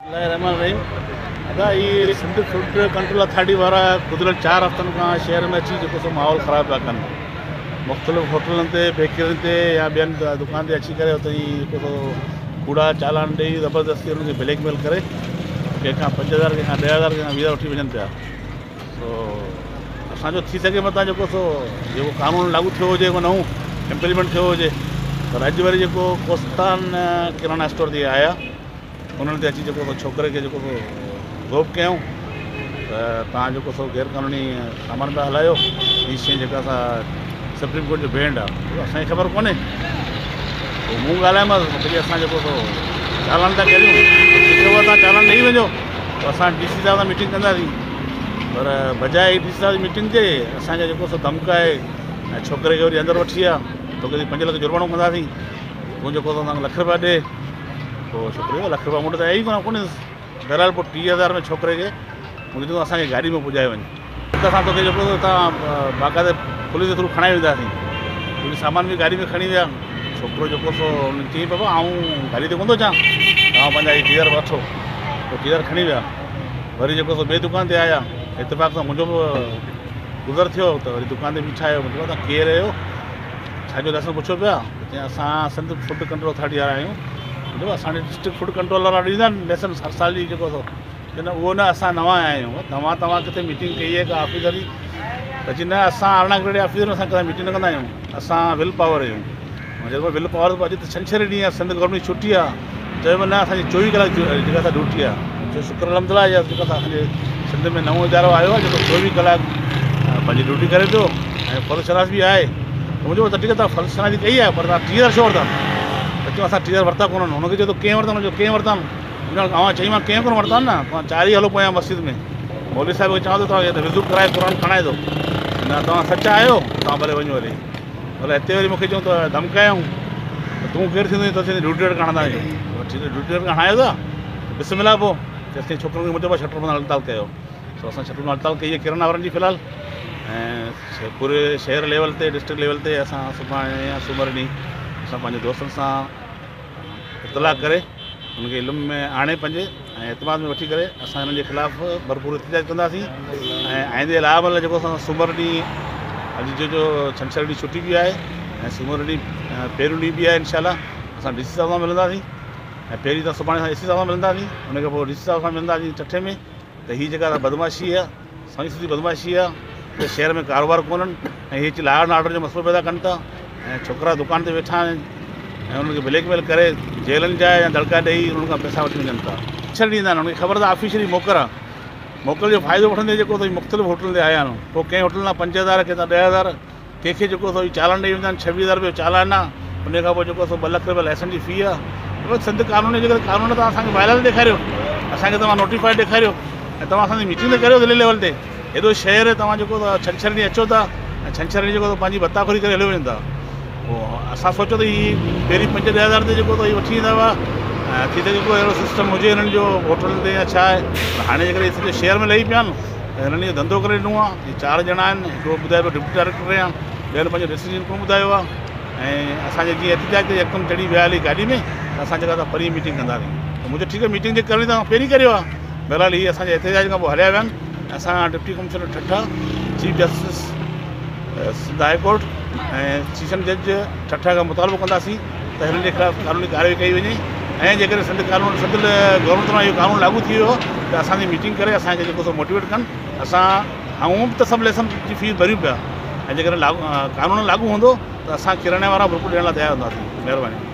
الله الرحمٰن الرحيم ادا هي سنڌ فوڊ ڪنٽرول اٿارٽي وارا گذريل 4 هفتن کان شهر ۾ اچي جيڪو سو ماحول خراب پيا ڪن. مختلف هوٽلن تي، بيڪرين تي يا ٻين دڪان تي اچي ڪري اتي ئي جيڪو سو ڪوڙا چالان ڏئي زبردستي انهن کي بليڪ ميل ڪري ڪنهن کان 5000، ڪنهن کان 10,000، ڪنهن کان 20,000 وٺي وڃن پيا. سو اسانجو ٿي سگهي متان جيڪو سو جيڪو قانون لاڳو ٿيو هجي جيڪو نئون امپليمينٽ ٿيو هجي، پر اڄ وري جيڪو ڪوستان ڪرانا اسٽور تي آيا، انهن تي اچي جيڪو سو ڇوڪري کي جيڪو سو روڪ ڪيائون ته توهان جيڪو سو غير قانوني سامان پيا هلايو، هي شيء جيڪا سا سپريم ڪورٽ جو بينڊ آهي، اسانکي خبر ڪونهي. پوء مون ڳالهايومانس، مون چيو اسان جيڪو سو چالان ٿا ڪريون، ٺيڪ آهي توهان چالان ڏئي وڃو، پوء اسان ڊي سي صاحب سان ميٽنگ ڪنداسين. پر بجاء ڊي سي صاحب جي ميٽنگ جي اسانکي جيڪو سو ڌمڪائي ۽ ڇوڪري کي وري اندر وٺي ويا، توکي 5 لک جرمانو ڪنداسين، تون جيڪو سو اسانکي لک رپيا ڏي. پوء ڇوڪري چيو لک رپيا مون وٽ ته آهي ئي ڪونه، ڪونهيس. بهرحال پوء 30,000 ۾ ڇوڪري کي مون کي چيو اسان کي گاڏي ۾ پڄائي وڃ، ته اسان توکي جيڪو سو هتان باقاعده پوليس جي ٿرو کڻائي وينداسين. پوليس سامان به گاڏي ۾ کڻي ويا. ڇوڪرو جيڪو سو هن چيائين بابا آئون گاڏي تي ڪونه ٿو اچان، توهان پنهنجا هي 30,000 وٺو. پوء 30,000 کڻي ويا. وري جيڪو سو ٻئي دڪان تي آيا، اتفاق سان منهنجو به گذر ٿيو ته وري دڪان تي بيٺا آهيو. مون چيو توهان ڪير آهيو، ڇا جو لائسنس پڇو پيا؟ چيائين اسان سنڌ فوڊ ڪنٽرول اٿارٽي وارا آهيون. مون چيو اسان ڏي ڊسٽرڪٽ فوڊ ڪنٽرول وارا ڏيندا آهن لائسنس هر سال جي جيڪو سو. چي نه اهو نه، اسان نوان آيا آهيون. نوان توهان ڪٿي ميٽنگ ڪئي آهي ڪا آفيسر جي؟ ته چي نه اسان 18 گريڊ آفيسر اسان ڪڏهن ميٽنگ نه ڪندا آهيون، اسان will power آهيون. مون چيو will power اڄ ته ڇنڇر ڏينهن آهي، سنڌ گورنمينٽ جي ڇٽي آهي. چيو نه اسان جي 24 ڪلاڪ جيڪا سا ڊيوٽي آهي. مون چيو شڪر الحمد لله جيڪا سا اسان جي سنڌ ۾ نئون ادارو آيو آهي جيڪو 24 ڪلاڪ پنهنجي ڊيوٽي ڪري پيو ۽ فرض شناس به آهي. ته مون چيو ته ٺيڪ آهي توهان فرض شناسي ڪئي آهي پر توهان 30,000 ڇو ورتا؟ ته چيو اسان 30,000 ورتا ڪونهن. هن کي چيو ته ڪنهن ورتا؟ هن چيو ڪنهن ورتا آهن؟ مون چيو اوهان چئي مان ڪنهن ڪونه ورتا آهن نه، توهان چار ئي هلو پويان مسجد ۾ مولوي صاحب کي چوان ٿو توهان کي وضو ڪرائي قرآن کڻائي ٿو. نه توهان سچا آهيو توهان ڀلي وڃو هلي. ڀلي هتي وري مون کي چيو ته ڌمڪايائون ته تون ڪير ٿيندو آهين توکي ڊيوٽي رٽ هڻندا آهيون. ٺيڪ آهي ڊيوٽي رٽ هڻايو ٿا بسم الله. پوء جيستائين ڇوڪرن کي مون چيو شٽر بند هڙتال ڪيو. سو اسان شٽر بند هڙتال ڪئي آهي ڪرن وارن جي في الحال ۽ پوري شهر ليول تي ڊسٽرڪٽ ليول تي اسان سڀاڻي يا سومر ڏينهن اسان پنهنجي دوستن سان اطلاع ڪري ان کي علم ۾ آڻي پنهنجي ۽ اعتماد ۾ وٺي ڪري اسان انهن جي خلاف ڀرپور احتجاج ڪنداسين ۽ آئندي لاء عمل جيڪو اسان سومر ڏينهن اڄ جو جو ڇنڇر ڏينهن ڇٽي به آهي ۽ سومر ڏينهن پهريون ڏينهن به آهي انشاء الله اسان ڊي سي صاحب سان ملنداسين ۽ پهرين ته سڀاڻي اسان اي سي صاحب سان ملنداسين ان کان پوء ڊي سي صاحب سان ملنداسين ٺٽي ۾ ته هي جيڪا بدمعاشي آهي سائين سڌي بدمعاشي آهي ته شهر ۾ ڪاروبار ڪونهن ۽ هي اچي لا اينڊ آرڊر جو مسئلو پيدا ڪن ٿا ۽ ڇوڪرا دڪان تي ويٺا آهن ۽ انهن کي بليڪ ميل ڪري جيلن جا يا دڙڪا ڏئي انهن کان پئسا وٺي وڃن ٿا. ڇڏي ڏيندا آهن انهن کي خبر ته آفيشلي موڪر آهي موڪل جو فائدو وٺندي جيڪو اٿئي مختلف هوٽلن تي آيا آهن پوء ڪنهن هوٽل تان 5000 ڪنهن تان 10,000 ڪنهن کي جيڪو اٿئي چالان ڏئي ويندا آهن 26,000 رپيو چالان آهي ان کان پوء جيڪو سو 2 لک رپيا لائسنس جي في آهي. سنڌ قانون جي جيڪڏهن قانون توهان اسان کي بائلاز ڏيکاريو، اسان کي توهان نوٽيفائي ڏيکاريو ۽ توهان اسان جي ميٽنگ ته ڪريو ضلعي ليول تي. هيڏو شهر توهان جيڪو ڇنڇر ڏينهن اچو ٿا ۽ ڇنڇر ڏينهن جيڪو پنهنجي ڀتاخوري ڪري هليو وڃو ٿا. پوء اسان سوچيو ته هي پهرين 5 10 هزار تي جيڪو هي وٺي ايندا هئا ۽ ٿي سگهي ڪو اهڙو سسٽم هجي هنن جو هوٽل تي يا ڇا آهي، پر هاڻي جيڪڏهن سڄي شهر ۾ لهي پيا آهن ته هنن اهو ڌنڌو ڪري ڏنو آهي. هي 4 ڄڻا آهن، هڪڙو ٻڌايو پيو ڊپٽي ڊائريڪٽر آهيان، ٻين پنهنجو ڊسيزن ڪونه ٻڌايو آهي ۽ اسان جي جيئن احتجاج تي يڪدم چڙهي ويا هلي گاڏي ۾ ته اسان جيڪا ته پرينء ميٽنگ ڪنداسين ته مون چيو ٺيڪ آهي ميٽنگ جي ڪرڻي توهان پهرين ڪريو ها. بهرحال هي اسان جي احتجاج کان پوء هليا ويا آهن. اسان deputy commissioner Thatta, chief justice Sindh high court ۽ session جج ٺٽا کان مطالبو ڪنداسين ته هنن جي خلاف قانوني ڪارروائي ڪئي وڃي ۽ جيڪڏهن سنڌ قانون سنڌ گورنمينٽ طرفان اهو قانون لاڳو ٿي ويو ته اسان جي ميٽنگ ڪري اسان کي جيڪو سو موٽيويٽ ڪن. اسان هونء به ته سڀ ليسن جي فيس ڀريون پيا ۽ جيڪڏهن قانون لاڳو هوندو ته اسان ڪرياني وارا ڀرپور ڏيڻ لاء تيار هونداسين. مهرباني.